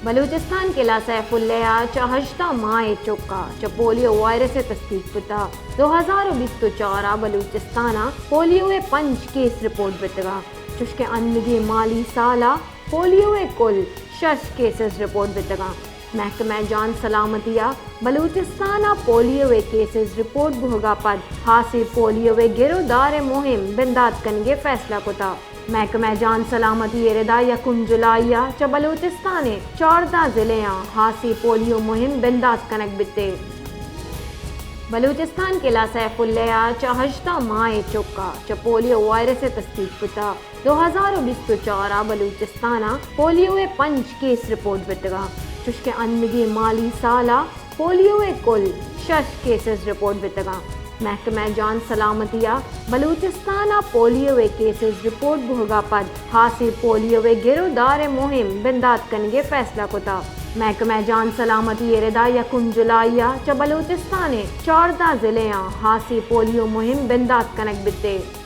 بلوچستان قلعہ سیف اللہ ءَ چہ ہژدہ ماہ ءِ چک ءَ چہ پولیو وائرس ءِ تصدیق بوتگ۔ دو ہزار ءُ بیست ءُ چار ءَ بلوچستان ءَ پولیو ءِ پنچ کیس رپورٹ بیتگ اَنت، چوشکہ اندگیں مالی سال ءَ پولیو ءِ کل شش کیسز رپورٹ بیتگ اَنت۔ محکمہ جان سلامتی ءَ بلوچستان ءَ پولیو ءِ کیسز رپورٹ بوہگ ءَ پد ہاسیں پولیو ءِ گر ءُ دار ءِ مہم بندات کنگ ءِ فیصلہ کتگ۔ محکمہ جان سلامتی ءِ ردا یکم جولائی ءَ چہ بلوچستان ءِ چاردہ ضلعیاں ہاسیں پولیو مہم بندات کنگ بیتگ۔ بلوچستان قلعہ سیف اللہ ءَ چہ ہژدہ ماہ ءِ چک ءَ چہ پولیو وائرس ءِ تصدیق بوتگ۔ دو ہزار ءُ بیست ءُ چار ءَ بلوچستان ءَ پولیو ءِ پنچ کیس رپورٹ بیتگ اَنت، چوشکہ اندگیں مالی سال ءَ پولیو ءِ کل شش کیسز رپورٹ بیتگ اَنت۔ محکمہ جان سلامتی ءَ بلوچستان ءَ پولیو ءِ کیسز رپورٹ بوہگ ءَ پد ہاسیں پولیو ءِ گر ءُ دار ءِ مہم بندات کنگ ءِ فیصلہ کتگ۔ محکمہ جان سلامتی ءِ ردا یکم جولائی ءَ چہ بلوچستان ءِ چاردہ ضلعیاں ہاسیں پولیو مہم بندات کنگ بیتگ۔